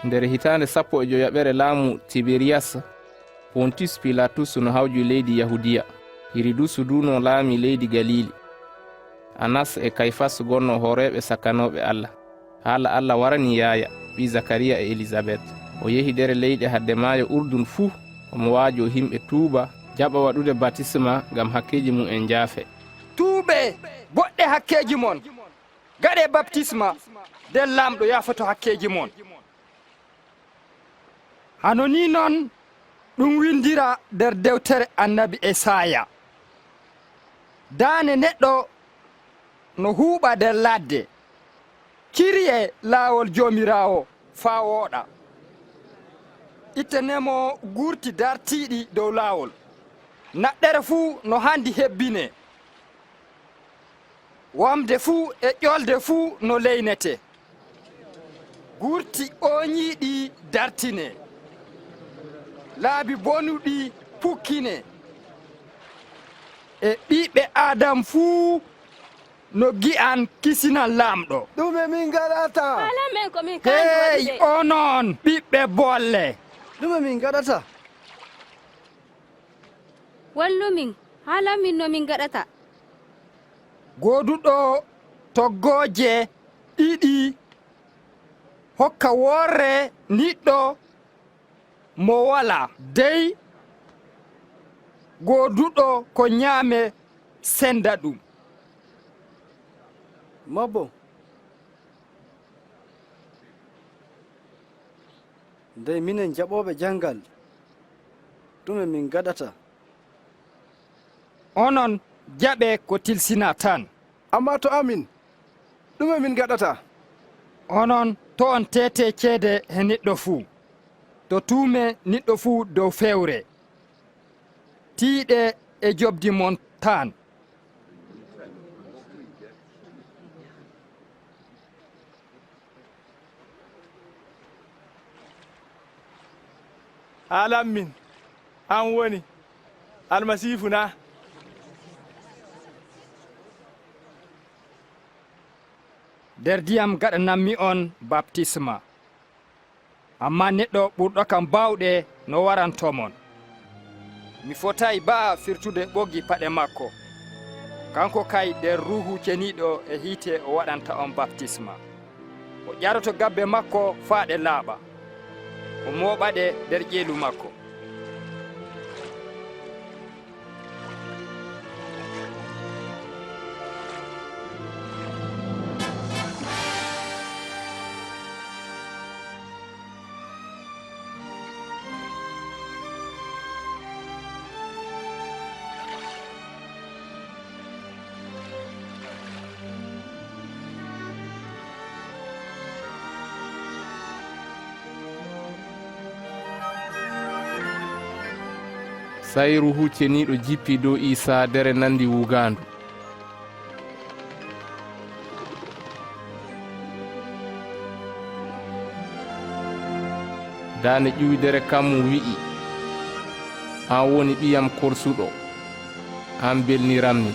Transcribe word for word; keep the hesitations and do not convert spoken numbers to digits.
Nder hitaande sappo e joyaɓere laamu Tiberiyas, Pontus Pilatus no hawji leydi Yahudiya. Hirudus du no laami leydi Galili. Anas e Kayfas gonno hooreeɓe sakkanooɓe Allah. Haala Allah warani Yaaya, ɓii Zakariya e Elizabet. O yehi nder leyɗe hadde maayo Urdun fuu, omo waajoo himɓe tuuba, jaɓa waɗude batisma ngam hakkeeji mum en njaafe. Tuubee, boɗɗe hakkeeji mon, gaɗee baptisma, nden Laamɗo yaafoto hakkeeji mon. Hano nii non ɗum winndira nder dewtere annabi Esaaya. Daane neɗɗo no huuɓa nder ladde. Ciryee laawol Joomiraawo faa wooɗa. Ittanee mo gurti dartiiɗi dow laawol. Naɗɗere fuu no handi hebbinee. Wamnde fuu e ƴolde fuu no leynetee. Gurti ooñiiɗi dartinee. Laabi bonuɗi pukkinee. E ɓiɓɓe Aadam fuu no gi'an kisinan Laamɗo. Ɗume min ngaɗata? Haalan min ko min kaandi waɗude. Hey, onon ɓiɓɓe bolle! Ɗume min ngaɗata? Wallu min, haalan min no min ngaɗata. Gooduɗo toggooje ɗiɗi, hokka worre niɗɗo mo walaa, dey gooduɗo ko ñaame senda ɗum. Mabo, dey minen jaɓooɓe janngal, ɗume min ngaɗata? Onon jaɓee ko tilsinaa tan. Ammaa to amin, ɗume min ngaɗata? Onon, to' on teete ceede he niɗɗo fuu. To' tuume niɗɗo fuu dow fewre. Tiiɗee e jobdi mon tan. Haalan min, an woni Almasiifu naa? Nder diyam gaɗananmi on baptisma. Ammaa neɗɗo ɓurɗo kam baawɗe no waranto mon. Mi fotaay baa firtude ɓoggi paɗe makko. Kanko kay nder Ruuhu Ceniiɗo e hiite o waɗanta on baptisma. O ƴaroto gabbe makko faa ɗe laaɓa. O mooɓa ɗe nder ƴeelu makko. Sey Ruuhu Ceniiɗo jippii dow Iisaa nder nandi wugaandu. Daane ƴuwi nder kammu wi'i, "An woni ɓiyam korsuɗo, an mbelniranmi."